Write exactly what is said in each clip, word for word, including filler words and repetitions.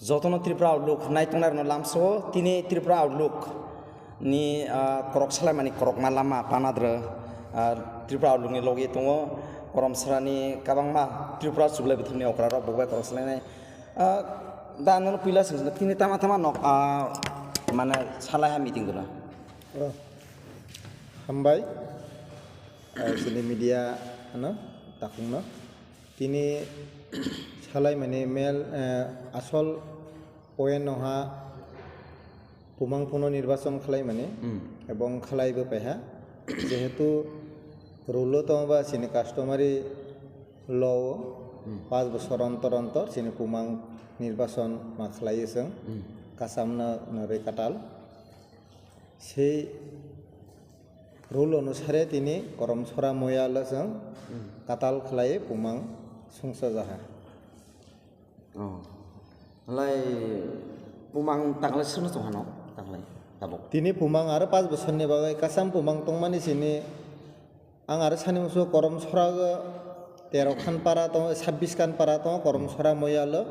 Jotono Tripura Outlook naitongnai rokno lamsao, tini Tripura Outlook ni, ah, korok salaimani korokma lama panadra, ah, Tripura Outlook ni logi tongo, Koromsarani kabangma Tripura chublai buthumni okra rok bubai korok salainai. Ah, da nono puila sing tini tama tama nok, ah, mane salaiha meeting dula. Oh, hambai, ah, sini media ano takungno. Tini salaimani mel, eh, asol point no ha pumang phano nirbachon khlaimani Hmm. ebong khlaibo paiha. Jehetu rule o tongo ba chini customary law o Hmm. Panch bosor ontor ontor chini pumang nirbachon ma khlaiyo chwng Hmm. Kasamno nari katal. Sei rule onusare tini Koromsora moyalo chwng Hmm. Katal khlai pumang sungsa jaha. Oh. Halai pumang taklai srwngno tong hano, taklai tabuk. Tini pumang aro panch bosorni bagwi kasam pumang tongmani sini ang aro sani musu Koromsora o tero khan para tongo, sabbish khan para tongo Koromsora moyalo.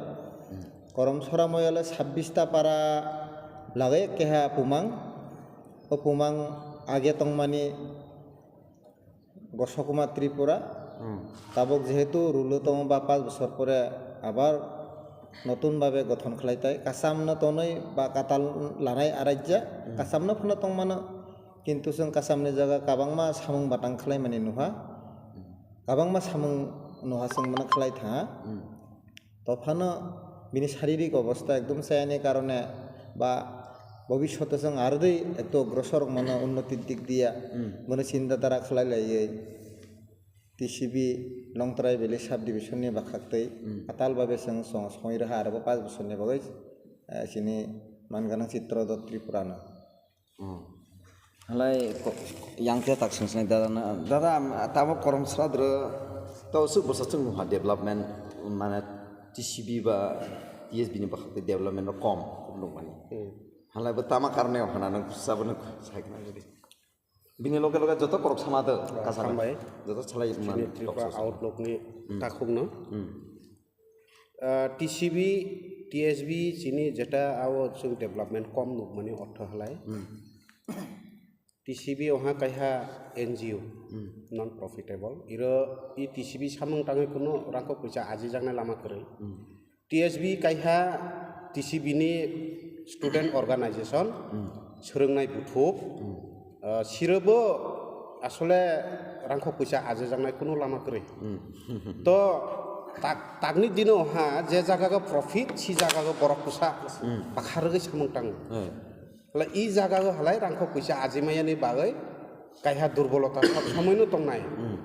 Koromsora moyalo sabbish ta para lagwi keha pumang. O pumang age tongmani Gosokuma Tripura. Hmm. Tabuk jehetu rule o tongo ba panch bosor pore abar notun babe gothon khlai tai. Kasamno tonwi ba katal lanai araija. Hmm. Kasamno phano tongmano. Kintu chwng kasamni jaga kabangma samung batang khlaimani nuha. Kabangma samung nuha chwng mano khlai tha. Hmm. Tophano bini sharirik obostha ekdom chayani karone ba bhobishoto chwng arwi ekto grosor mano unnotir dik diya. Hmm. Bono chinta dhara khlai laiwi T C B Longtrai Valley Sub Division ni bwkhaktwi Hmm. Atal babe chwng song songwi rwha aro bo panch bosorni bagwi, eh, chini man ganang Chitraduta Tripura no. Hmm. Halai ko-, yang khe tak sung sung dada na, dada, am, tamo Koromsora dro to usuk bosa chung ha development mane T C B ba T S B ni bwkhaktwi development rok kom, kom nukmani. Hmm. Halai bo tama karne hana nang sabo nang sai kana jadi. Bini loge loge joto korok sama do, kasar. Hambai. Joto salai man, Chini Tripura Outlook ni Hmm. takhuk no. Hmm. Ah, T C B, T S B chini jeta ao chwng development kom nukmani ortho halai. Hmm. T C B oha kaiha N G O, Hmm. non profitable. Iro i T C B samung tangwi kuno rangkho puisa ajijaknai lama kwrwi. Hmm. T S B kaiha T C B ni student organization, Hmm. swrwngnai buthuk, Hmm. ah, sirobo asole rangkho puisa ajijaknai kuno lama kwrwi. Hmm. To tak, takni dino ha je jaga go profit, si jaga go borok kusa Hmm. bakharwi samung tango. Hmm. Hala i jaga go halai rangkho puisa ajimayani bagwi kaiha durbolota sab somoino tongnai. Hmm.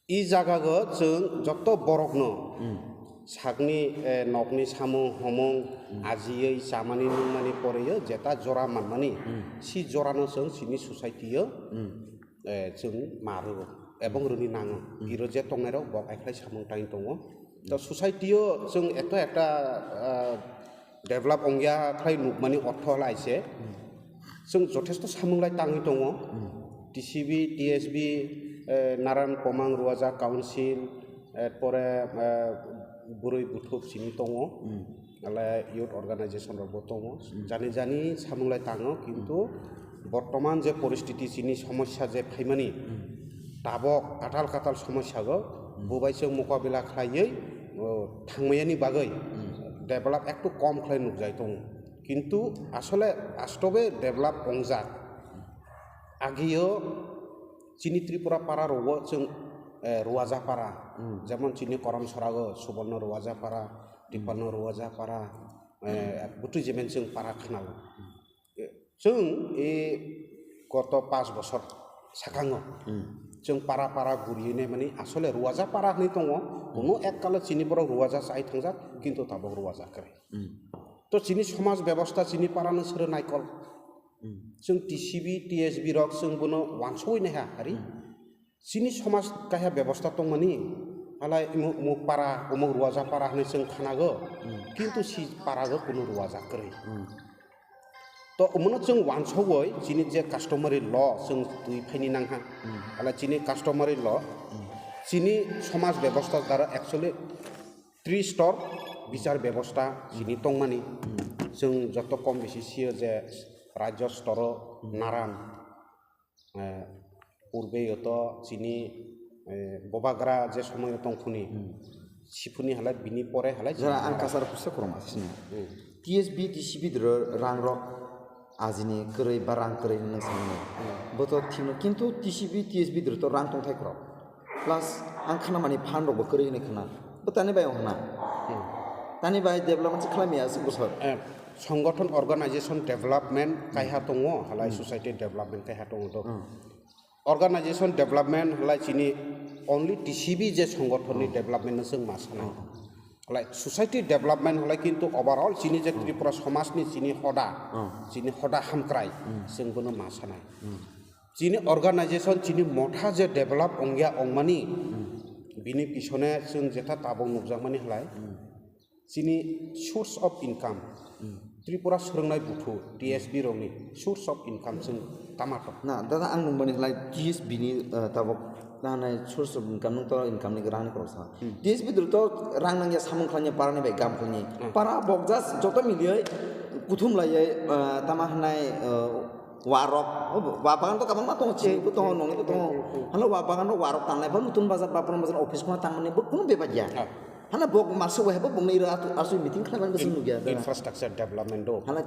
I jaga go chwng joto borokno Hmm. sakni, eh, nokni samung homung Hmm. ajiwi chamani nungmani poreyo jeta jora manmani Hmm. si jorano chwng chini society o Hmm. eh, chwng ma rwo ebong rwni nango. Hmm. Iro je tongnairok bo aikhlai samung tangwi tongo. To society o chwng ekta ekta, ah, develop ongya khlai nukmani ortho lai se. Hmm. Chwng jothesto samung lai tangwi tongo. Hmm. T C B, T S B, eh, Naran Komang Ruaja Council, erpore, eh, Bwrwi Buthuk sini tongo. Hmm. Ale youth organization rok bo tongo. Hmm. Jani jani samung lai tango, kintu Hmm. bortoman je poristiti chini somosya je phaimani, Hmm. tabok katal katal somosya go Hmm. bubai se mokabila khlaiwi, o, thangmayani bagwi Hmm. develop ektu kom khlai nukjai tongo. Kintu asole astobe develop ongjak. Agio chini Tripura para rogo chwng, eh, Ruaja para. Hmm. Jemon chini Koromsora go Suborno Ruaja para, Tipanno Ruaja para, eh, butui jemen chwng para khwnao. Eh, chwng, eh, goto panch bosor sakango. Hmm. Chwng para para guriwi naimani asole Ruaja para hwnwi tongo. Kuno ek kalo chini borok Ruaja chai thangjak, kintu tabok Ruaja kwrwi. Hmm. To chini somaj bebosta chini parano sero naikol. Hmm. Chwng T C B, T S B rok chwng bono wansugwi naiha, hari? Hmm. Chini somaj kaiha bebosta tongmani, halai imuk, umuk para, umuk Ruaja para hwnwi chwng khanago, Hmm. kintu si parago kunu Ruaja kwrwi. Hmm. To omono chwng wansugwi chini je customary law chwng twi phaini nangha. Hmm. Halai chini customary law, Hmm. chini somaj bebosta dara actually three star Bichar bebosta chini tongmani, chwng joto kom bisi sio je rajyo storo naran, eh, purbe yoto chini, eh, bobagra je somoyo tongphuni, siphuni halai bini pore halai Jara chini ang naran. Kasar pusa koroma sini. Hmm. T S B, T C B dro rang rok ajini kwrwi ba rang kwrwi nang samani. Bo to thikno, kintu T C B, T S B dro to rang tongthai khorok. Plus ang khana mani phan rok bo kwrwi hinwi khana. Bo tani bai hona. Hmm. Tani bai development se khlai maya aswk bosor. Eh, Songothon organization development kaiha tongo, halai society development kaiha tongo do. Hmm. Organization development halai chini only T C B je songothon ni development no chwng ma sana. Hmm. Halai society development halai kintu overall chini je Tripura somaj ni chini hoda, chini hoda hamkrai, chwng bono ma sanai. Chini organization, chini motha je develop ongya ongmani, bini pisone chwng jetha tabuk nukjakmani halai, chini source of income, Tripura swrwngnai buthu, T S B rokni source of income chwng tamato. Na, dada, ang nungmani halai T S B ni, eh, tabuk nanai source of income nung to income ni rang ni koroksa. T S B dul to rang nangya samung khlanya para ni bai gam khlanya. Para bok just joto milioi kuthum laiya, eh, tama hanai, eh, warok, wa bagan to kabang ma tongo, chini bo tongo, noni bo tongo. Hano wa bagan rok warok tangnai ba nutun bazar ba puran bazar office khuna tangmani bo kunu bebak ya. Hana bok masuk wahai bo bongni ira atu asui meeting khlai bani bosong nugya da. Infrastructure development do. Hana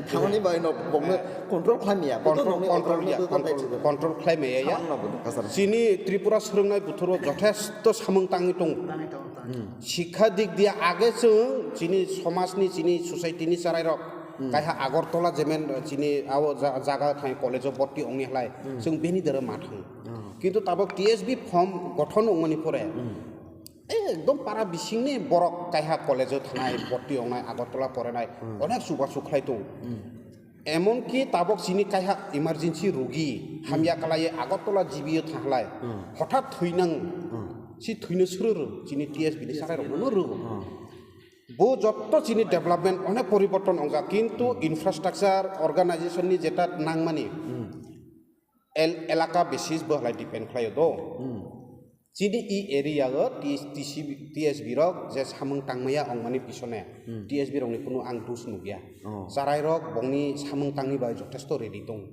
thamani bai no bokno control khlai maya. Control, control ya, control, control khlai maya ya. Thamani no bo kasar. Chini Tripura swrwngnai buthuro jothesto samung tangwi tongo. Tangwi tongo, tangwi tongo. Sikha dik dia age chwng chini somajni, chini society ni charai rok. Kaiha Agartala jemen chini abo ja-, jaga thai college o bhorti ongni halai. Chwng beni dara ma thango. Kintu tabok T S B form gothon ongmani pore. Ekdom para bisingni borok kaiha college-o thanai, bhorti wngnai, Agartala porenai, onek chubachu khlai tongo. Emonki tabok chini kaiha emergency rugi hamya kalaiye Agartala G B-o thanglai, hothat thwinang, si thwino suru rw, chini T S B ni sakai rokno rw. Bo jotto chini development onek poriborton ongjak, kintu infrastructure organization ni jeta nangmani, el-, elaka basis bo halai depend khlaio do. Chini e area o T-, T C B, T S B rok je samung tangmaya ongmani pisone, T S B rokni kunu ang dus nukya. Charai rok bongni samung tangni bai jothesto ready tongo.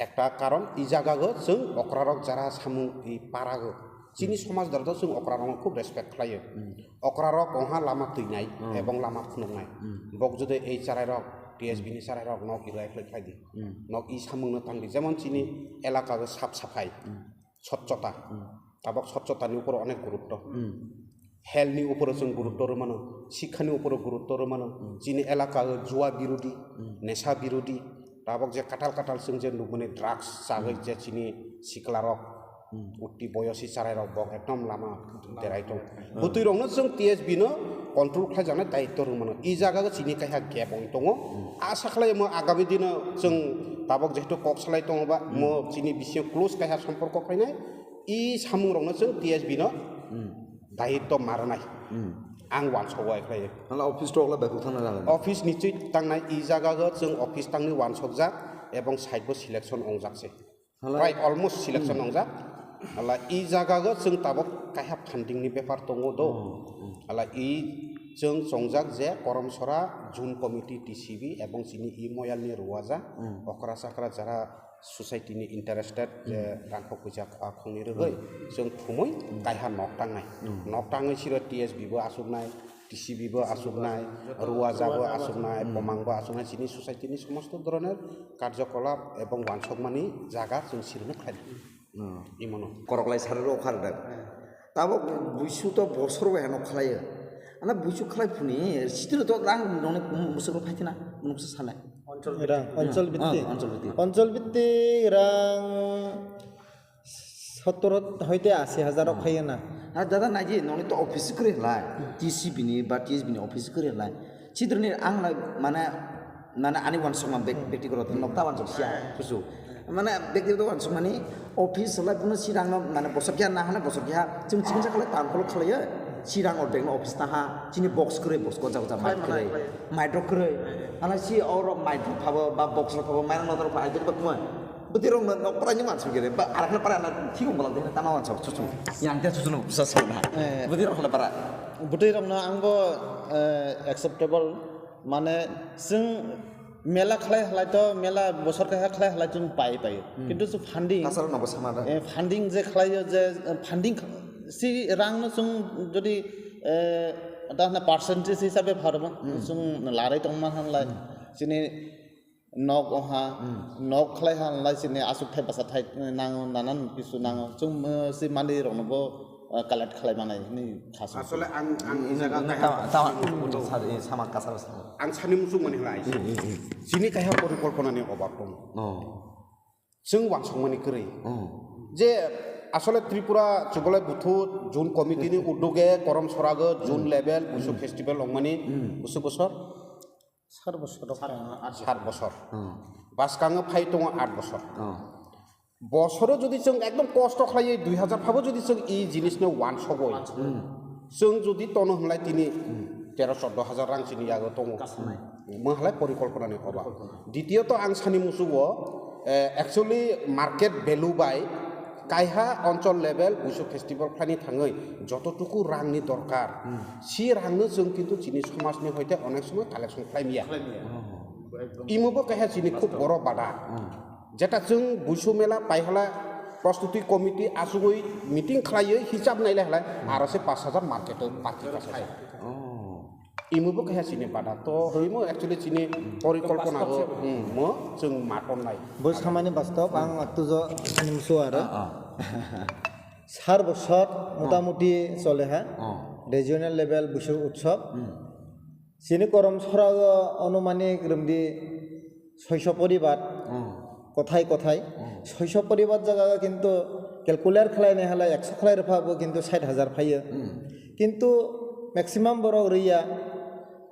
Ekta karon i jaga o chwng okra rok jara samung i para o. Chini somaj doro to chwng okra rokno khub respect khlaio. Okra rok ongha lama twinai ebong lama phunuknai. Bok jodi ei charai rok, T S B ni charai rok nok i rai khlai khlai di. Nok i samung no tang di. Jemon chini elaka o sap saphai. Swchhota. Tabok swchhota ni upor onek gurutto. Health ni upor chwng gurutto rw mano, sikha ni upor gurutto rw mano, chini elaka o juwa birodi, nesa birodi, tabok je katal katal chwng je nukmani drugs chagwi je chini sikla rok utti boyosi charai rok bok ekdom lama derai tong. Bwtwi rokno chwng T S B no control khlai jaknai daitto rw mano. I jaga o chini kaiha gap wng tongo. Asa khlai mo agami dino chwng tabok jehetu kok salai tongo ba mo chini bisingo close kaiha somporko khlainai. I samung rokno chwng T S B no daitto maranai. Ang wansok wai khlai. Hala office tok la bepuk thana rang. Office ni chui tangnai i jaga o chwng office tangni wansokjak ebong site bo selection ongjak se. Hala Right, almost selection ongjak. Hala i jaga o chwng tabok kaiha funding ni bepar tongo do. Hala i chwng chongjak je Koromsora June Committee T C B ebong chini i moyal ni ruwaja okra chakra jara society ni interested je rangkhok puisa khwa khongni rwgwi chwng thumwi kaiha nok tangnai. Nok tangwi siro T S B bo asuknai, T C B bo asuknai, ruwaja bo asuknai, bomang bo asuknai, chini society ni somosto dhoroner karjokolap ebong wansokmani jaga chwng sirino khlai. Imono. Korok lai sari rok khar dak. Tabo buisu to bosor bai hano khlai. Ana buisu khlai phuni sitiro to rang noni musuk phai thina musuk sanai. Rang, Anchal Bitti. Ah, Anchal Bitti. Anchal Bitti rang sottor hoite ashi hajar rok phaiyo na. Ah, dada, naji, noni to office kwrwi lai. T C B ni ba T S B ni office kwrwi lai. Chidroni ang lai, mane, mane ani wansukma bek-, bektigoto, nokta wansuk siya, kusu. Mane, bektigoto wansukmani office lai, puno sirang no, mane, bosor kiya na hana, bosor kiya, chwng chingsa khalai, tam kholo khalai, sirang or bag no office taha, chini box kwrwi, box goja goja, mic kwrwi, mic rok kwrwi. Ana si oro mic rok phabo, ba box rok phabo, mic rok notor phabo, ai bek bak mo. Bwtwi rok no, no, para ni wansuk gere, ba, arak na para na, thik ong bala, tama wansuk, chuchu. Yang te chuchu no, sa sa na. Bwtwi rok na para. Bwtwi rokno angbo, eh, acceptable, mane, chwng mela khlai halai to, mela bosor kaisa khlai halai chwng pai pai. Hmm. Kintu chwng funding, Kasarok no bo sama da. Eh, funding je khlaio je, eh, funding kh-, si rang no chwng jodi, eh, ta na percentage hisabe pharma, Hmm. chwng larai tongma hanlai. Hmm. Chini nok oha, Hmm. nok khlai halai chini asuk thai basa thai nango, nanan kisu nango. Chwng, eh, si mani rok no bo, eh, collect khlai manai ni khasu. Asole ang, ang i jaga Hmm, kaisa ta-, ta-, sa-, eh, sama kasar sama. Ang sani muchung mani halai. Hmm, hmm, hmm. Chini kaisa porikolpona ni obab tong. Oh. Chwng wansukmani kwrwi. Hmm. Je asole Tripura Chubalai Buthu June Committee ni uduge Korom Sorago June Hmm. level Busu Hmm. festival ongmani Hmm. Busu bosor. Sar bosor rok tongo, aat bosor. Sar bosor. Hmm. Bwskango phai tongo aat bosor. Hmm. Bosoro jodi chwng ekdom kosto khlaiwi dui hazar phabo jodi chwng i jinisno wansogoi. Hmm. Chwng jodi tono hwnlai tini Hmm. tero choddo hazar rang chini yago tongo. Kasanai. Mo halai porikolpona ni oba. Porikolpona. Ditiyoto ang sani musugo, eh, actually market value bai kaiha onchol level Busu festival khlaini thangwi jototuku rangni dorkar, Hmm. si rangno chwng kintu chini somajni hoite onek somoi collection khlai maya. Khlai maya. Oh. Ekdom. Imo bo kaiha chini khub Bastob. Boro bada. Hmm. Jeta chwng Buisu mela paihala prostuti committee asugwi meeting khlaiwi hisab nailai halai Hmm. aro se pash hajar market o parking Zero kasa. Khai. Oh. Imo bo kaiha chini bada to hwimo actually chini Hmm. porikolpona Bastob go se. Hmm, mo chwng maton nai. Bo samani bastob ang attujo ani musu aro. Ah, ah. Sar bosor Hmm. motamuti chole ha. Hmm. Regional level Buisu utsob. Hmm. Chini Korom Sorago anumanik rwmdi soiso poribar, Hmm. kothai kothai. Hmm. Soiso poribar jaga kintu calculate khlai nai halai ekso khlai rwpha bo kintu sait hajar phaiyo. Hmm. Kintu maximum borok rwya,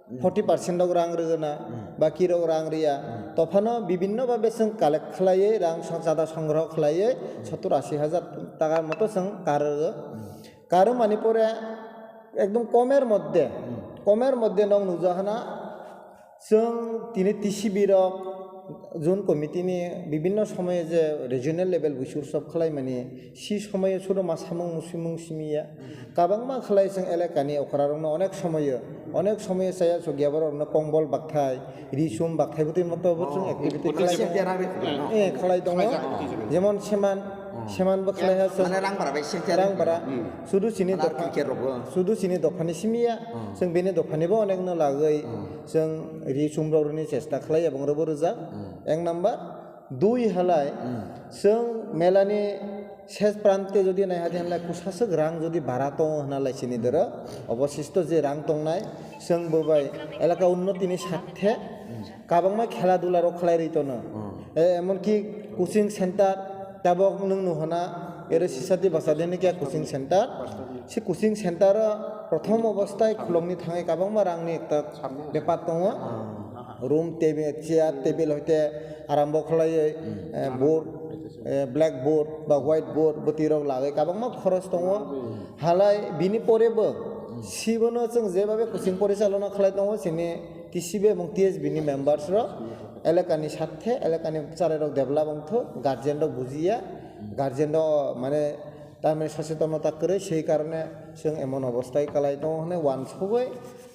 Hmm. forty percent rok rang rwgwna, Hmm. baki rok rang rwya. Hmm. Tophano bibinno babe chwng collect khlaiwi rang song-, chada songroho khlaiwi Hmm. sottur ashi hajar taka moto chwng kar rwgo. Hmm. Kar rwmani pore ekdom komer moddhe, Hmm. komer moddhe nok nukjak hana, chwng tini T C B rok, June committee ni bibinno somoyo je regional level Buisu utsob khlaimani, si somoyo sudo ma samung musimung simiya. Hmm. Kabangma khlai chwng elakani okra rokno onek somoyo, onek somoyo chaya chokya borok rokno kongbol bakthai, ri sum bakthai bwtwi moto bo chwng Oh, activity bwtwi khlai siyang tongo. Tiara ri khna, no? Eh, khlai tongo. Khlai jago, khlai jago. Jemon seman, Hmm. seman bo khlai ha chwng. Mane rang bara bai siyang tiara ri khna. Rang bara. Hmm. Sudu chini Mane dopha, cricket rok bo. Sudu chini dophani simiya. Hmm. Chwng bini dophani bo onek no lagwi. Hmm. Chwng ri sum rok rwni chesta khlai ebong rwbo rwjak. Hmm. Ek number. Dui halai, Hmm. chwng melani ses prante jodi naiha di halai kusaswk rang jodi bara tongo hwnalai chini doro, obosisto je rang tongnai, chwng bo bai elaka unnotini sarthe Hmm. kabangma khela dula rok khlai rwi tono. Hmm. E, emonki coaching center tabok nwng nuhona ero sisati basa deni kya coaching center. Si coaching center o prothom obostai khulokni thangwi kabangma rangni ekta bepar tongo. Hmm. Room, table, chair, table hoite arambo khlaiwi, Hmm. eh, board, eh, black board ba white board bwtwi rok lagwi kabangma khoros tongo. Hmm. Halai bini pore bo Hmm. sibono chwng jebabe coaching porichalona khlai tongo chini T C B ebong T S B ni members rok elakani sarthe elakani charai rok develop wngthok, guardian rok bujiya, guardian rok mane tamni sachetonota kwrwi sei karone chwng emon obostai kalai tongo hwnwi wansugwi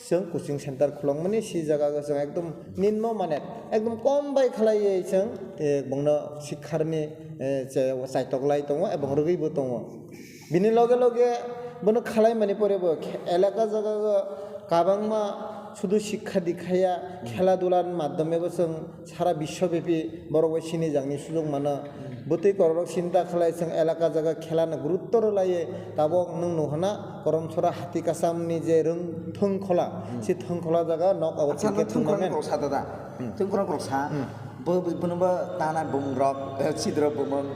chwng coaching center khulokmani si jaga o chwng ekdom ninmo mane ekdom kom bai khlaiwi chwng, eh, bongno sikharni, eh, che-, chaitok lai tongo ebong rwgwi bo tongo. Bini loge loge bono khlai mani pore bo khe-, elaka jaga o kabangma sudu sikha dikha ya, Hmm. khela dula ni madhyome bo chwng sara biswobepi borok bai sini jakni sujuk mano. Hmm. Bwtwi kororok chinta khlai chwng elaka jaga khela no gurutto rwlaiwi tabok nwng nuhana Korom Sora hati kasamni je rwng thwng khola, Hmm. si thwng khola jaga nok abo Acha, cricket thwng khorang tournament. Korok sa dada. Hmm. Thwng khorang korok sa. Hmm. Bo, bo, bono bo tana bumung rok, eh, sidro bumung,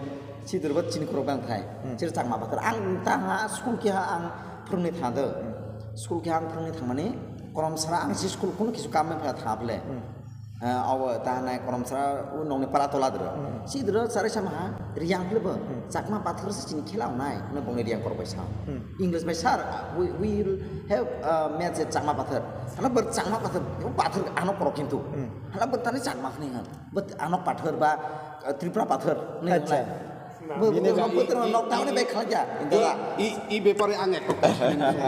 sidro bo chini korok bang thai. Hmm. Chiri chakma bathar. Ang tana school kiha ang phwrwngni thang do. Hmm. School kiha ang phwrwngni thangmani Korom Sora ang si school kuno kisu kam phai tha bole. Hmm. Eh, abo ta nai Korom Sora u nongni para tola dro. Hmm. Si dro sare sama ha, riyang phile bo. Hmm. Chakma pathor se chini khela nai, no bongni riyang kor bai sa. Hmm. English bai sir, we, we will have, uh, match at Chakma pathor. Hala ber Chakma pathor, yo pathor ano koro kintu. Hmm. Hala ber tani Chakma khni han. But ano pathor ba, uh, Tripura pathor ni Acha. Nai. Bini bwtwrok nok tamni bai khalajak. I, i, i bepare ang ekta kok sani muchung.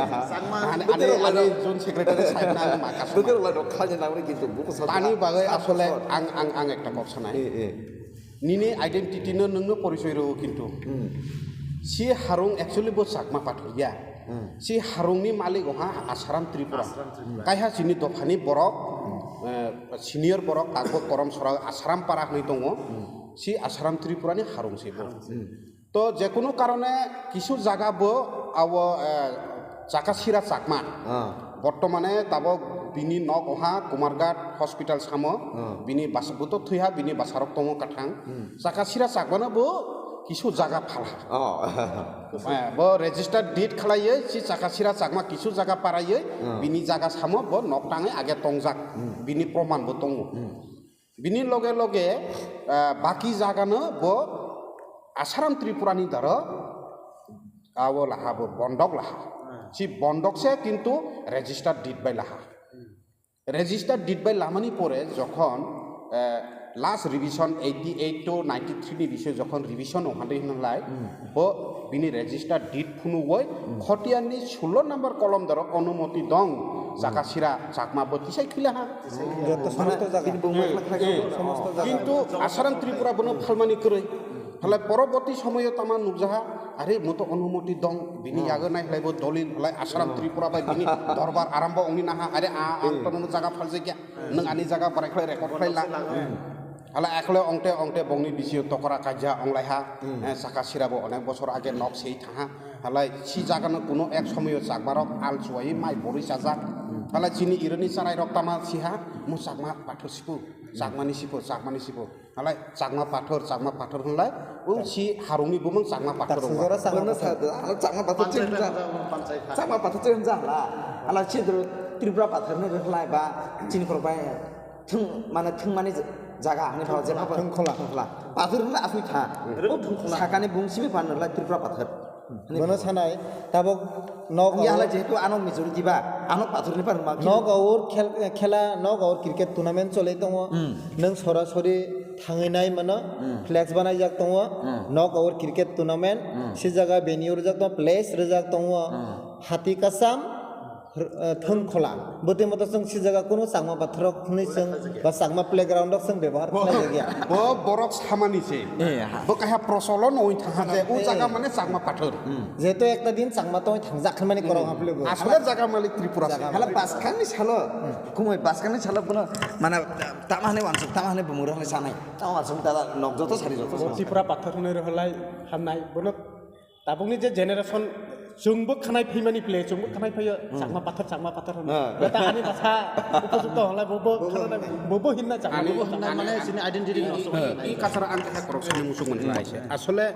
Ani, ani, ani zone secretary sahib na ang ma kasama. Bwtwrok lai nok khalajak nang kintu buku sa. Tani bagwi asole ang, ang, ang ekta kok sanai. Eh, eh. Nini identity no nwngno porichoi rwo kintu. Hmm. Si harung actually bo Chakma pathor ya. Hmm. Si harungni malik oha Asaram Tripura. Asaram Tripura. Kaiha chini dophani borok, eh, senior borok takbo korom sora Asaram para hwnwi tongo. Hmm. Si Asaram Tripurani harung se bo. Hmm. To jekunu karone kisu jaga bo abo, eh, Chakasira Chakma. Ah. Bortomane tabok bini nok oha Kumarghat Hospital samo. Ah. Bini basa buto thwiha bini basarok tongo kathang. Hmm. Chakasira Chakmano bo kisu jaga phalha. Oh. Eh, bo register deed khlaiwi si Chakasira Chakma kisu jaga paraiwi Hmm. bini jaga samo bo nok tangwi age tongjak. Hmm. Bini proman bo tongo. Hmm. Bini loge loge, ah, baki jagano bo Asaram Tripurani daro abo laha bo bondok laha. Hmm. Si bondok se kintu register deed bai laha. Hmm. Register deed bai lamani pore jokhon, eh, last revision eighty eight to ninety three ni bisoi jokhon revision ongkha de hinlai, Hmm. bo bini register deed phunugoi Hmm. Khotiarni sullo number kolom daro onumoti dong, Hmm. Chakasira Chakma bo tisai khwlaha. Joto somosto jaga. Bini buma khlak khlak Hmm. somosto jaga. Kintu Asaram Tripura bono phalmani kwrwi. Halai poroboti somoyo tama nukjaha, are moto onumoti dong, bini Hmm. yago nai halai bo dolil, halai Asaram Hmm. Tripura bai bini dorbar arambo ongni naha, are a, ang Hmm. tono jaga phaljakya, Hmm. nwng ani jaga barai khlai record khlai la. Hmm. Halai akhole ongte ongte bongni bisio tokora kaija onglaiha, Hmm. eh, Chakasira bo onek bosor age nok sei thaha. Halai si jagano kuno ek somoyo Chakmarok al chuwai mai borwi chajak. Hmm. Halai chini ironi charai rok tama siha, mo Chakma pathor sipu, Chakmani sipu, Chakmani sipu. Halai Chakma pathor, Chakma pathor hwnlai, o si harungni bumung Chakma pathor Taksa rok. Jora Chakma Bono pathor. Sa, ala Chakma pathor Panchai chin ja. Chakma pathor chin ja hala. Ala chidro Tripura pathor no hwnlai ba chini khorok bai thung, mane thung mani jaga hani thao je Thungkhola. Thungkhola. Pathor hwnlai asli tha. Thungkhola. Sakani bung sibi pan hwnlai Tripura pathor. Bono sanai, tabok nok Ang yahala jehetu ano majority ba, ano pathorni par ma. Nok aur khel-, khela, nok aur cricket tournament cholai tongo. Hmm. Nwng sorasori thangwi nai mano, Hmm. flex banaijak tongo. Hmm. Nok aur cricket tournament, Hmm. si jaga venue rijak tongo, place rijak tongo. Hmm. Hati kasam, r-, eh, Thungkhola. Bwtwi moto chwng si jaga kuno Chakma pathorrok hwnwi chwng ba Chakma playground rok chwng bebohar khlai jakya. Bo borok samani se. Eh, ha. Bo kaha prosolon oi thaha je, o Eh. jaga mane Chakma pathor. Hmm. Jehetu ekta din Chakma tongwi thangjak hwnmani korok Hmm. haplego. Asole jaga malik Tripura se. Jaga Hala malik. Baskangni salo, Hmm. kumui baskangni salo bono mana tama hwnwi wansuk, tama hwnwi bumung rok hwnwi sanai. Tama wansuk dada nok joto sari joto O sama. Tripura pathor hwnwi rwhlai hamnai. Bono Tabukni je generation, chwngbo khanai phaimani ple, chwngbo khanai phaiyo, Hmm. Chakma pathor, Chakma pathor hwnwi. Ah. Beta ani basa upojukto hwnlai, bobo Bobo khanai, hwnlai. Bobo hinna Chakma, Ani, bobo hinna ani, mane ani, chini identity i, nosto i, khainai. I kasara ang khe korok sani musuk manjilai se. Hmm. Asole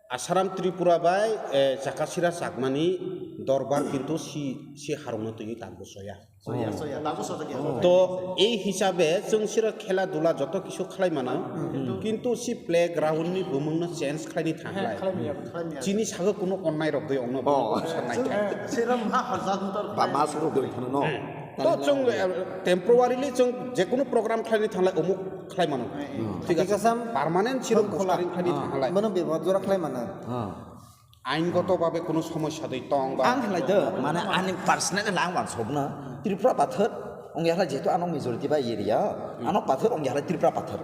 Asaram Tripura bai, eh, Chakasira Chakmani dorbar kintu si, si harungno twi tangbo soya. Soya, Oh. soya, tabuk sojakya. Oh. To ei hisabe chwng sira khela dula joto kisu khlai mano, Hmm. kintu si playground ni bumung no change khlai ni He, thanglai. khlai maya, khlai maya. Chini sago kuno onnai rok doi ongno Oh. bumung sanai Chwng khe. Sira ma hajak huntar Ba khlai. Mas rok doi thano no. Hmm. To chwng, eh, temporarily chwng jekunu program khlai ni thanglai omuk khlai mano. Hmm. Thik ase. Kasam Permanent sira Thangkhola. Postering khlai ni Ah. thanglai. Mano bebak jora khlai mano. Ah. Ain goto babe kuno somosya doi tong ba? Ang khlai do, mane ani personal ang wansok na Tripura pathor, ong ya khlai jehetu ano majority ba area, Hmm. ano pathor ong ya khlai Tripura pathor.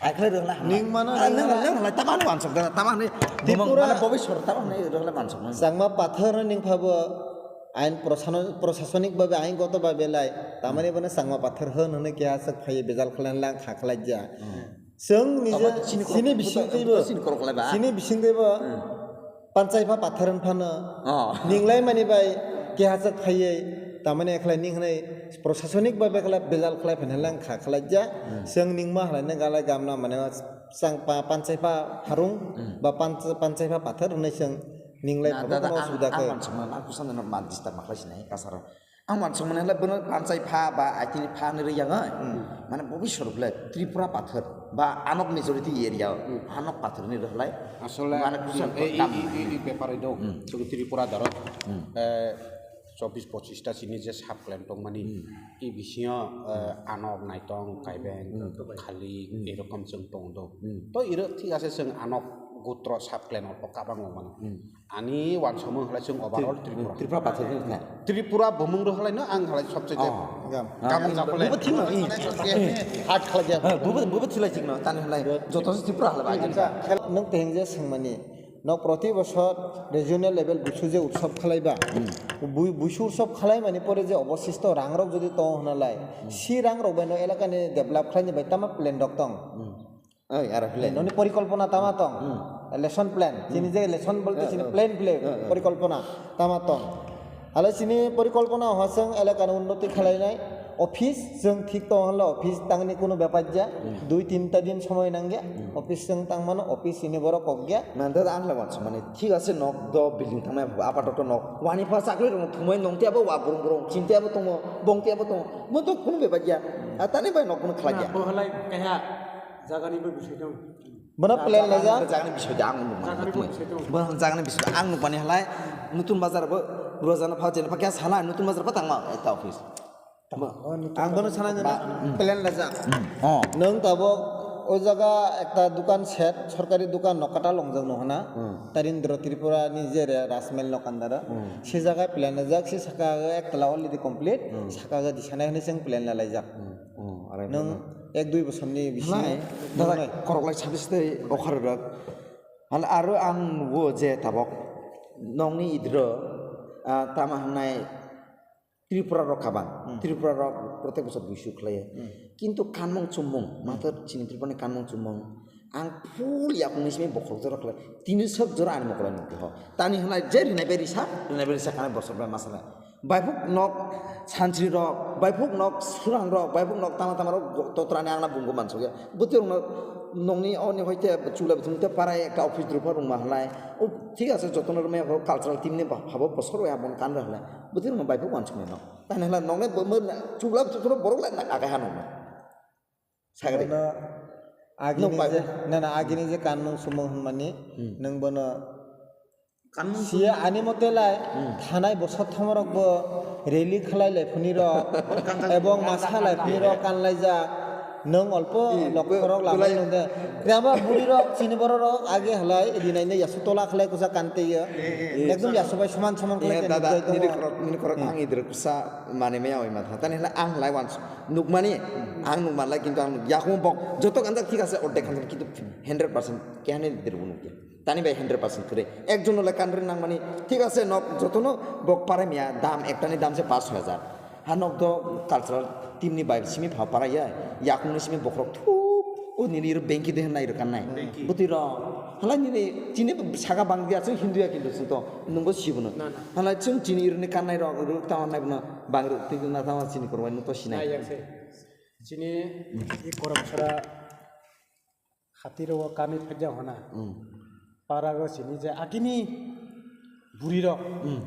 Ai khlai rwng na Ning mano Ah, ning nang mano. Nang khlai tama ano wansok da, tama ni Tripura bumung mane bobiswar tama ni rwng na wansok na. Changma pathor ning phabo ain prosano-, prosasonik babe ain goto babe lai, tamani Hmm. bono Changma pathor hwn hwnwi keha aswk phaiwi bejal khlai lang kha khlai ja. Hmm. Chwng nije Tama chini chini korok-, bising twibo, chini korok lai ba? Chini bising twibo Hmm. Panchai pha pathar wng phano Oh. ninglai mani bai keha chak phaiwi tamani ekhlai ning hwnwi prosasonik bai bekhlai bejal khlai phai lang kha khlai ja. Hmm. Chwng ningma halai nang galai gamna mane chang pa panchai pha harung Hmm. ba panch-, panchai pha pathar hwnwi chwng ninglai Na, phano dada, kono ang, osubida ang khe. Wansukma, ang kusa no ma disturb ma khlai sinai kasaro. Ang wansukmani hwnle bono panchai pha ba aitini pha hinwi rwya oi. Hmm. Mane bobiswar le Tripura pathor ba anok majority area o Hmm. anok pathor ni rwhlai. Asole, Mane kusa hmm, ei, ei, dam. Ei, ei, ei, bepar do. Hmm. Chwng Tripura daro. Hmm. Eh, chobbish pochista chini je sub claim tongmani. Hmm. I bisingo, eh, anok naitong, kaibeng, Hmm. khali, Hmm. erokom chwng tong do. Hmm. To iro thik ase chwng anok Gotro sub clan o kabang wng mano. Ani uansukmung halai chwng overall Tripura. Tripura pathor ni na. Tripura bumung rok halai no ang halai sobse Oh. Gam. Gam Ah, japole. Bubo thik no, i. Hard khalai ya. Eh, bubo, bubo thilai thik no, tani halai joto se Tripura halai ba. Acha, khel-, nwng teheng je swngmani, nok proti bosor regional level busu je utsob khalai ba, bui-, busu utsob khalai mani pore je obosisto rang rok jodi tongo hwnalai, si rang rok bai no elaka ni develop khlai ni bai tama plan rok tong. Oi, aro hwlai. Noni porikolpona tama tong. Hmm. Lesson plan. Chini je lesson bolte chini plan plan, porikolpona tama tong. Hale chini porikolpona hoseng elaka ni unnoti khlainai. Office jeng thik tong hwnle office tangni kunu bepar ja. Dui tinta din somoy nangya. Office jeng tang mano office ini borok kok ya. Nanda ang le wansa mani thik ase nok do building tangmai apatot nok. Wani pha chakri rok thumai nong tiya bo wa burung burung chin tiya bo tongo bong tiya bo tongo. Mo to kunu bepar ja. Atani bai nok kunu khlai ya. Bo halai kaiha. Jagani bo bisoi tong. Bono plan laijak. Jagani bisoi da ang nuk mani. Jagani bo bisoi tong. Bono jagani bisoi ang nuk mani halai. Nutun bazar bo rojana phal jena pakya sana nutun bazar pa tangma ekta office. Ang bono sana jena plan laijak. Oh. Nwng tabok o jaga ekta dukan set, sorkari dukan no kata longjak no hana. Tarindra Tripura ni jere Rasmel no kandara. Se jaga plan laijak, se saka ekta la already complete, saka ga disana hene seng plan laijak. Oh, are Nwng ek dui bosor ni bisingo Nai, nwng dada nai. Korok lai sabis tei okhar rok. Hal aro ang nugo je tabok nongni idro, ah, tama hangnai Tripura rok kaban. Hmm. Tripura rok protek bosor buisu khlaiya. Hmm. Kintu kanmung chumung, Hmm. mathar chini Tripura ni kanmung chumung. Ang full yakung ni simi bokhorok jora khlai. Tini sok jora ani mokol nukho. Tani hanai je rinai bai risa, rinai bai risa kanai bosor bai masala. Baipuk nok santri rok, baipuk nok surang rok, baipuk nok tama tama rok totrani angna bungbo mansukya. Bwtwi rokno nongni oni hoite chula bwthwng te parai ekta office drupha rwngma halai. O thik ase jotono rwmai cultural team ni ba-, habo bosor ya bon kan rwhalai. Bwtwi rokno baipuk mansukmano. Tani halai nongni bo-, bo-, chula bwthwng borok lai akai ha nongno. Sagri. Bono agini Nung bai- je, na, na, agini je kanmung sumung hwnmani, Hmm. nung bono Kanmung siya sumung. Ani mote lai, Hmm. thanai bosor thomorok bo rally khlai lai phuni rok, Kanjak ebong kanjak masa lai phuni rok kanjak. Kanlaijak, nung olpo Ih, lokhorok bo-, lamai bolai- nung de. Kriyaba buri rok, chini borok rok, age halai, rinai ne yasu tola khlai kusa kante ya. Eh, eh, eh. Ekdom yasu bai soman soman khlai Eh, kante dada, nukjai nini tongo. Khorok, nini khorok Hmm. ang idro kusa mane maya oi matha. Tani halai ang lai wans. Nukmani, ang nukmanlai, kintu ang nuk-, yakung bok joto kanjak thik ase, ordek kanjak, kintu hundred percent kehani dirbo nukya. Tani bai hundred percent kwrwi. Ekjon le kanri nangmani, thik ase, nok jotono bok parai miya, dam, ektani dam se paanch hajar. Ha nok do cultural team ni bai simi pha parai ya, yakung ni simi bokrok thup, o nini iro banki de nai ro kan nai. Banki. Bwtwi rok, halai nini chini saka bang dia, chwng Hindu ya kintu chwng to, nungbo sibo no. Na, na. Halai chwng chini iro ni kan nai rok, ro ta nai bono. Bang rwk twi na tamo chini korbai no to sinai. Nai yak se. Chini i korom sora hati ro kami phajak hona. Hmm. Para go chini je agini buri rok. Hmm.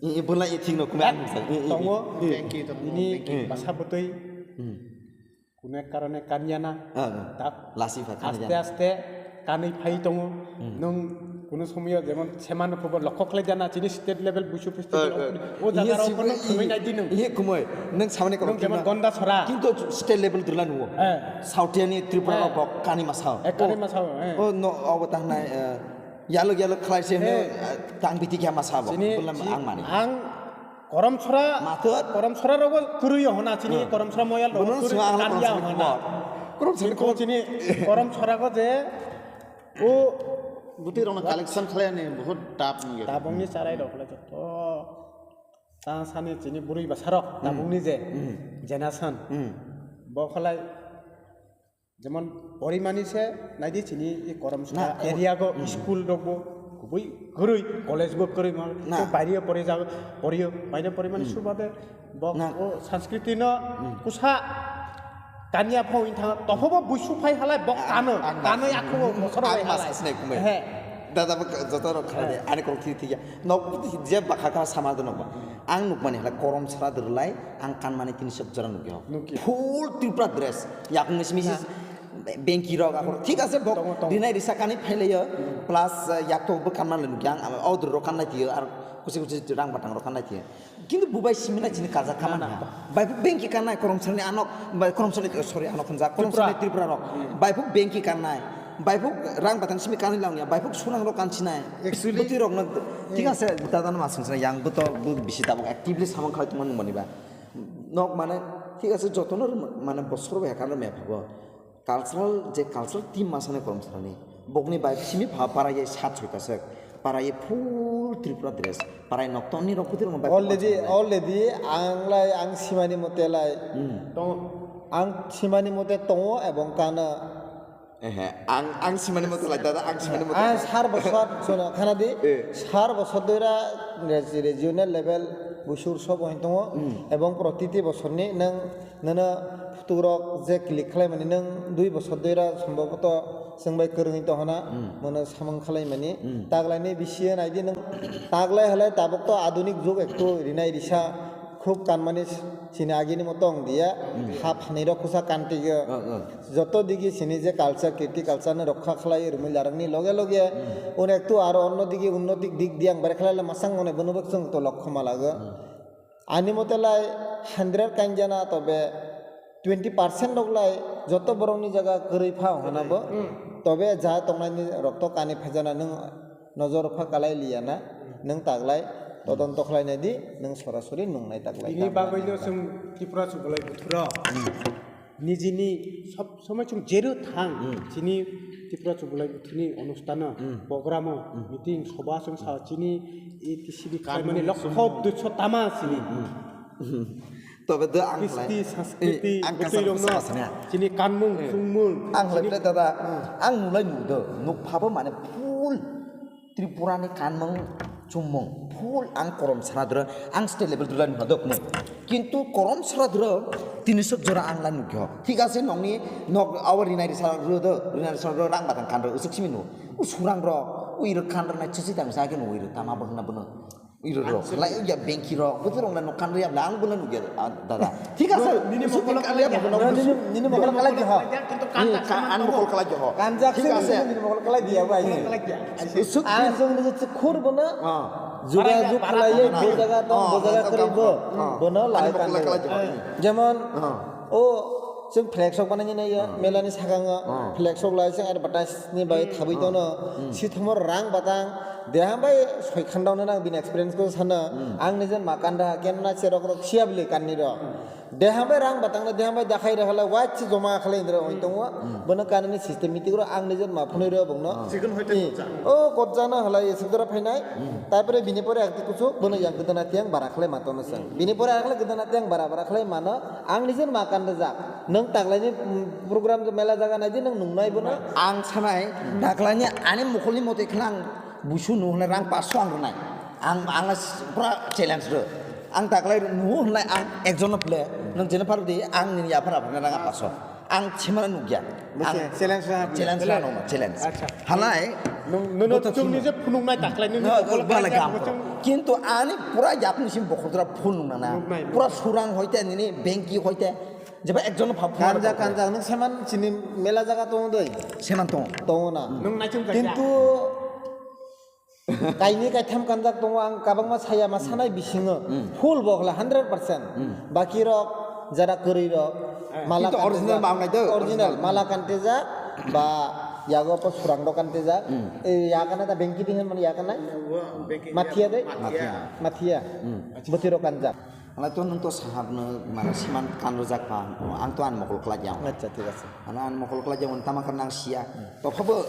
I, i bula i thik no kumai ang sa. I, i, tongo. I. Thank you, tongo. Ini Thank you. Basa bwtwi. Hmm. Kuno ek karone kanya na. Ah, ah. Tap. Lasi pha kanya. Aste aste kanwi phai tongo. Hmm. Nwng kuno somoyo jemon seman phubo lokho khlai jana chini state level busu festival Eh, eh. Opening. O jaga rok kono khumui nai di nwng. Iye khumui. Nwng samani korok nwng jemon khumui. Gonda sora. Kintu state level durla nuwo. Eh. South yani Tripura Eh. Rok kani masao. Eh, kani masao, eh. O no obo tangnai, eh, yalo yalo khlai se hne, Eh. Eh, tang biti kya masabo. Chini Bulam chi ang mani. Ang Korom sora, Mathot. Korom sora rogo kwrwi hona chini Hmm. Korom sora moyal rogo Bono kwrwi sima ang kanya korom sora hona. Korom sora Kintu ko- chini korom sora go je o Bwtwi rokno collection khlai ani bahut tough wngya. Tabungni charai rok le joto ta sani chini bwrwi bwsa rok Hmm. tabungni je Hmm. generation Hmm. bo khlai Jemon porimani se naidi chini i korom Na, sora area go Hmm. School rok bo kubui kwrwi, college bo kwrwi ma. Na. Tei baire pore jago, poriyo, baire porimani Hmm. subade bo Na. O sanskriti no Hmm. kusa kanya phau in thang, tohobo buisu phai halai bo Ang, kano, ang kano mas-, ako ang bosoro bai mas halai. Sinai kumai. He. Dada bo joto rok khlai de, He. Ani kok thik thik ya. Nok je bakha kha sama de nok ba. Ang nukmani halai korom sora de rwlai, ang kanmani tini sok jora nukya. Nukya. Full Tripura dress. Yakungni simi si Na. Bengki rok akhor. Thik ase bok Tongo, tongo. Rinai risa kanwi phailaio. Hmm. Plus, eh, yakto bo kanmani nukya. Ang order rok kannai tiyo, ar kusi kusi rang batang rok kannai tiyo. Kintu bubai simi na chini kaza kaman Na, na. Ha. Bai bengki kannai korom sani anok, bai korom sani, sorry, anok khunja. Korom Tripura. Sani Tripura rok. Hmm. Bai buk bengki kannai. Baipuk rang batang simi kanwi langya, baipuk surang rok kansinai. Actually, bwtwi rokno, thik ase, dada no masung sinai, yang bwto, bw bisi tabuk actively samung khlai tongma nung mani ba. Nok mane, thik ase, jotono mane bosor bai kanwi mephago. Cultural, je cultural team masane korom sarani. Bokni bai simi pha para ye sat soita sek. Para ye full Tripura dress. Para ye nok tonni rok bwtwi rokno bai. Already, already ang lai, ang simani mote lai. Hmm. Tong, ang simani mote tongo ebong kana. Ehe, ang, ang simani mote lai, dada, ang simani mote lai. Ang sar bosor, sono, khana di, eh, sar bosor doira regi-, regional level busur sobo hin tongo, hmm, ebong protiti bosorni nang, nana phutukrok je click khlaimani nang dui bosor doira sombhoboto chwng bai kwrwngwi tongkhana, hmm, mono samung khlaimani. Hmm. Taglaini bisi naidi nang, taglai halai tabuk to adunik jug ektu rinai risa khub kanmani chini agini moto wng diya, hmm, hap hanirok kusa kantigo. Oh, oh. Joto digi sini je culture, kirti culture ni rokha khlai rwmwi larwkni loge loge, hmm, onek tu aro onno digi unnoti dik di ang bare khlai le masang one bono bak chwng to lokho malago. Hmm. Ani mote lai hundred kainjana tobe twenty percent rok lai joto borok ni jaga kwrwi pha hwnna bo. Hmm. Tobe ja tongnai ni rok to kani phaijana nwng nojor rok pha kalai liya na, nwng taglai todonto khlai nai di, nwng sorasori nung nai taglai. Bini bagwi no chwng Tripura chubolai buthuro. Hmm. Nijini sob somoi chwng jero thang, hmm, chini Tripura chubolai buthuni onustano, hmm, programo, hmm, meeting, soba chwng sa chini A T C B kanmani lokho duiso tama chini. Hmm. Tobe do ang Kristi, Sanskriti, eh, ang bwtwi kasar rokno, kasar sana. Chini kanmung, eh, chungmung, ang chini hle dada, hmm, ang nulai nudo, nuk phabo mane full Tripura ni kanmung chumung full ang korom sara dura ang state level dura ni madok ni. Kintu korom sara dura tini sok jora ang la nugyo. Thik ase nokni nok awa rinai risa ro do, rinai risa ro rang batang kan ro usuk simi nu. U surang ro, u iro kan ro nai chisi tang sa ke nu iro tama bang na bono. Iro ro, lai ya bengki ro, butu rong na nok kan ro ya bla ang bono nugya, ah, dada. Thik ase, nini usuk mokol kan ya kalai bono dia. Nini, nini mokol kalai dia, ha. Kintu kan tak sama an mokol kalai dia, ha. Kanjak thik ase. Nini mokol kalai dia, bai. Mokol kalai dia. Usuk ang sung ni khur bono. Ah. Jura juk khlai ye, bo jaga tong, bo jaga kwrwi bo. Ah. Bono lai kan. Jemon, ah, o, chwng flex rok banai nai ya, ah, mela ni sagang o, ah, flex rok lai chwng advertise ni bai thabwi tono. Hmm. Si thomo rang batang, deha bai soi khanda no nang bini experience ko sana. Hmm. Ang ni jen ma kanda, ken na cherok rok siya bili kan ni ro. Hmm. Deha bai rang batang na, deha bai dakhai ra hala, wai chi joma khalai indra oi tongo. Hmm. Bono kanani system meeting ro ang nijer ma phunui ro bongno. Ah. Chikon hoite kotja. O kotja na hala ye sudra phainai. Hmm. Tarpore bini pore ak kuchuk bono yang gudana tiang bara khalai ma tono sang. Bini pore ak gudana tiang bara bara khalai mano ang nijer ma kan jak. Nang taglai ni, mm, program mela jaga nai di nang nung nai bono. Ang sanai taglai ni ani mokol ni mote khlang busu nu hwnwi rang paso ang rwnai. Ang, ang pura challenge ro. Ang taglai nuhu hwnlai ang ekjon no ple. Nwng jeno pharo di ang nini yaphar aphar na rang paso. Ang chimana nugya. Bese challenge ra hapni. Challenge ra no challenge. Acha. Halai. Nwng, nwng, nwng chwng nije phunuknai taglai nwng. No, bala gam. Kintu ani pura yapni sim bokhol tora phunukna na. Pura surang hoite nini bengki hoite. Jeba ekjon no phap. Kanja kanja nwng seman chini mela jaga tongo doi. Seman tongo. Tongo na. Nwng naichung. Kintu kaini kaitham kanjak tongo, ang kabangma saya ma sanai bisingo. Hmm. Full bo hwla hundred percent. Hmm. Baki rok jara kwrwi rok, eh, mala kintu original kanti jak, ma wngnai do, original, original. Mala kanti jak, ba yago po surang rok kanti jak. Hmm. Eh, ya kana da bengki di hen man ya kana? Wa, bengki. Mathia de? Mathia. Mathia. Hmm. Bwtwi rok kanjak. Ala to nwng to sahak no mane siman kan rwjak pa, ang to ani mokol kwlai ya. Acha, thik ase. Ano ani mokol kwlai ya, tama kan nang siya. Hmm. To phabo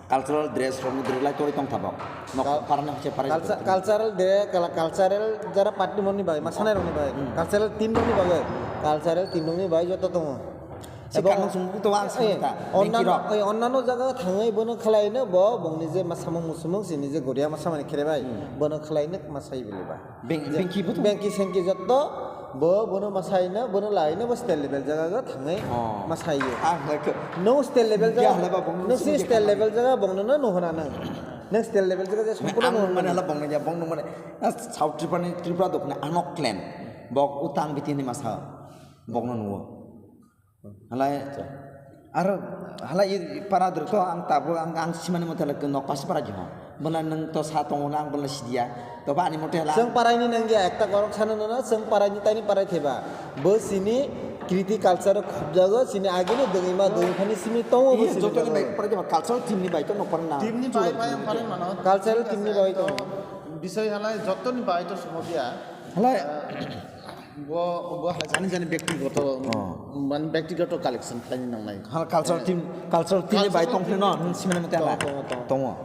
cultural dress rok ni dwrwlai toi tong tabok. Nok parani hwse parai culture-, cultural day, kala-, cultural jara party moni bai, masanai rokni bai, hmm, cultural team rokni bai, cultural team rokni bai joto tongo. Sikang sung to ang sung ta. Onnano, eh, onnano jaga thangwi bono khwlaino bo bongni je masamung musumung sini je goria masamani khere bai, hmm, bono khwlaino masai bili ba. Beng-, bengki bo to? Bengki sengki jotto, bo, bono masaino, bono laino, bo state level jaga go thangwi masaio. Ah, like, no state level jaga, no si state level jaga bongno no nuhuna nang. Nang state level jaga je sompura nuhuna. Mane hala bongno ya, bongno mane, ah, South Tripura ni, Tripura dokne ano clan. Bok utang biti ni masa, bokno nuo. Halai, aro halai para dwrwk to ang tabuk ang, ang simani mothe lai nok pasi para jihon. Bwla nwng to sa tongo na ang bwla sidiya. To ba ani mothe hala. Chwng parai ni nangya ekta korok sana nono chwng parai ni tani parai theba. Bo sini Kriti culture khobjago, chini agini dwngwi ma dwngwi phani simi tongo bo. Iya, simi jotoni jago. Bai pore jema cultural team ni bai to no pore na. Team ni bai bai ang pore mano. Cultural team ni bai tongo. Bisoi halai jotoni bai to somobya. Halai. Bo, bo halai jani jani bektigoto, oh, man bektigoto collection khlaini nangnai. Hal cultural team, cultural team ni bai tong pheno, nung simani mate halai. Tongo, tongo, tongo. Tongo.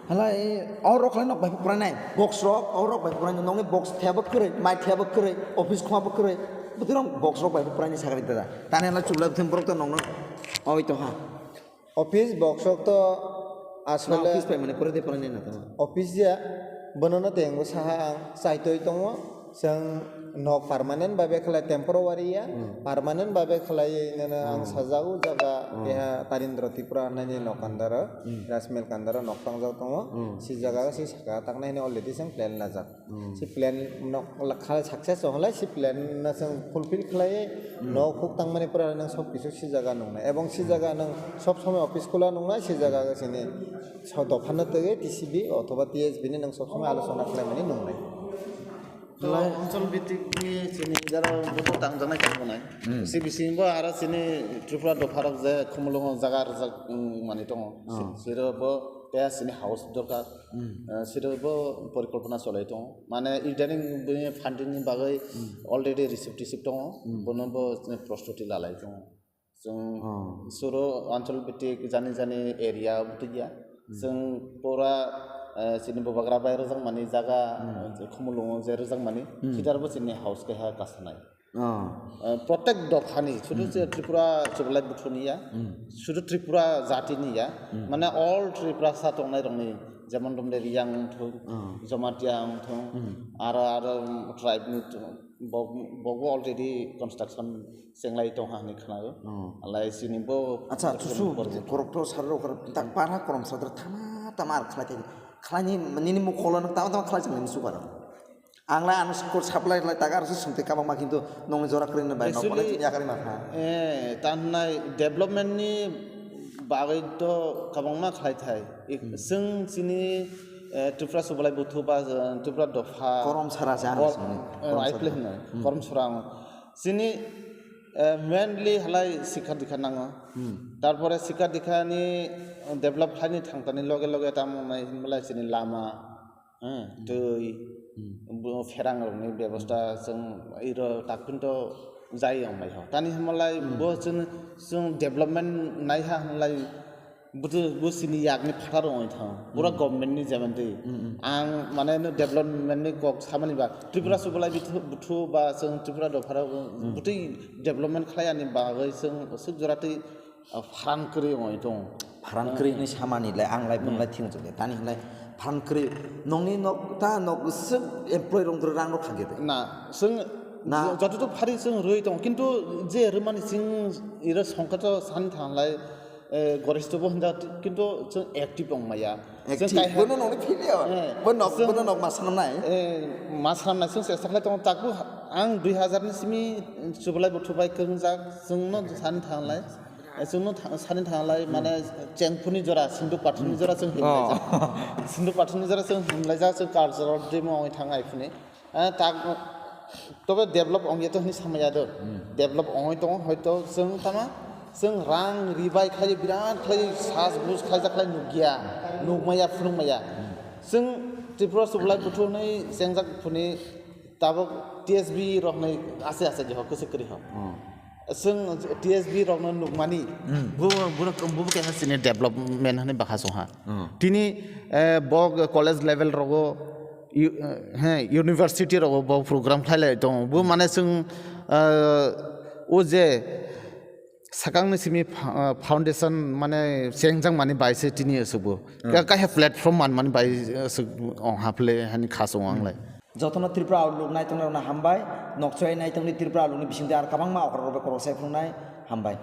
Halai, o rok khlai nok bai phurai nai, box rok, o rok bai phurai nai, nokni box thaya bo kwrwi, mai thaya bo kwrwi, office khuma bo kwrwi, bwtwi rok box rok bai phurai nai sakari dada. Tani halai chubla bwtwi borok to nokno oi to ha. Office box rok to na asole office pai mane pore de pore nai na to. Office ya, bono no tengo saha ang, chaitoi tongo, chwng nok permanent bai bai khlai temporary ya, hmm, permanent bai bai khlai nana ang, hmm, sajak o jaga, hmm, keha Tarindra Tripura nani nok kandaro, hmm, Rasmel kandaro nok tangjak tongo, hmm, si jaga si saka tangnai hwnwi already chwng plan lajak. Hmm. Si plan nok la-, kha success ong lai, si plan no chwng fulfill khlai, hmm, nok huk tangmani pore nang sob kisu si jaga nungnai, ebong si, hmm, jaga nang sob somoi office khula nungnai, si jaga sini so dopha no twi T C B othoba T S B ni nang sob somoi alochona khlaimani nungnai. To lai. Onchol bhitik ni chini jara boto tangjaknai tongmani. Hmm. Si bisingo aro chini Tripura dopharok je Khumulwngo jaga rwjak, mm, mani tongo. Oh. Si-, siro bo keha chini house dorkar. Hmm. Eh, siro bo porikolpona cholai tongo. Mane, returning bini funding ni bagwi, hmm, already receipt tisip tongo. Hmm. Bono bo chini prostuti lalai tongo. Chwng, oh, suro anchol bhitik jani jani area bwtwi ya. Hmm. Chwng pura, eh, chini bubagra bai rwjakmani jaga, hmm, eh, Khumulwngo je rwjakmani, hmm, khitar bo chini house keha kasanai. Oh. Eh, protek dophani, sudu, hmm, je Tripura chubalai buthuni ya, hmm, sudu Tripura jatini ya, hmm, mane all Tripura sa tongnai rokni, jemon Rumde Riyang wngthung, oh, Jamatia wngthung, hmm, aro, aro, um, tribe ni tu-, bo, bo, bo already construction chenglai tongha hinwi khnago. Oh. Alai chini bo acha, chusu, korokto sarok tak para korom sadra tama tama ar khlai thai. Khlaini nini mukolo no tama tama khlai chang nini sukar. Ang lai ano sukar supply lai tak ar sung te kabang ma kintu nongni jora kring bai nok actually, pore yakari ma kha. Eh, tan nai development ni bagwi to kabang ma khlai thai. Hmm. Chwng chini, eh, Tripura subalai buthu ba, eh, Tripura dopha. Korom sara jani kor-, sini. Eh, korom I P L sara. Hinwi. Hmm. Korom sara ang. Chini, eh, mainly halai sikha dikha nango. Hmm. Tarpore sikha dikha ni develop khlaini thangtani loge loge tamo nai hinmalai chini lama, eh, hmm, twi, hmm, bo pherang rokni bebosta chwng iro takpinto jai ong lai ho. Tani hinmalai, hmm, bo chwng, chwng development naiha hinlai Bwtwi bo chini yakni phataro wngwi thango. Pura, hmm, government ni jemon twi. Hmm, hmm. Ang mane no development ni kok samani ba. Tripura, hmm, subalai bithu, buthu ba chwng Tripura dophara, hmm, bwtwi development khlai ani bagwi chwng swk jora twi, ah, pharan kwrwi wngwi tongo. Pharan kwrwi, hmm, hwnwi samani le ang lai, hmm, bwnlai thing jodi. Tani hinlai pharan kwrwi nongni nok ta nok swk employee rok rang rok khagede. Na, chwng na. Jototo phari chwng rwi tongo. Kintu je rwmani chwng iro songkha to sani thanglai, eh, goristo bo hinda, kintu chwng active wng maya. Chwng active, kaiha bono nongni philio. Eh, bo nok, chwng, bono nok ma sanamnai. Eh, ma sanamnai, chwng chesta khlai tongo. Taku ang dui hazar ni simi chubalai buthu bai kwrwngjak, chwngno sani thanglai. Eh, chwngno tha-, sani thanglai, hmm, mane chengphuni jora, sinduk pathurni jora chwng himlaijak. Oh. Sinduk pathurni jora chwng himlaijak, chwng cultural day mo wngwi thang ai phuni. Eh, tak, tobe develop ongya to hwnwi samaya do. Hmm. Develop ongwi tongo, hoito chwng tama, chwng rang ribai khlai, birat khlai, sas bus khlaijak khlai nukya, nukmaya, phunukmaya. Hmm. Chwng Tripura sublai buthu hwnwi chengjak phuni tabuk T S B rok hwnwi ase ase je ho, kwswk kwrwi ho. Hmm. Chwng T S B rokno nukmani, hmm, bo, bo, bo, bo keha chini development hwnwi bakha songha. Hmm. Tini, eh, bo college level rogo, u-, eh, he, university rogo bo program khlailai tongo. Bo mane chwng, eh, o je sakangni simi fa-, eh, foundation mane chengjak mani bai se tini aswk bo. Hmm. Ka-, kaiha platform man mani bai aswk ong haple hani kha song ang lai. Jotono Tripura Outlook naitongrokno hambai, nokchoi naitongni Tripura Outlookni bisingtwi ar kwbangma okra rokbai khoroksa phunuknai hambai.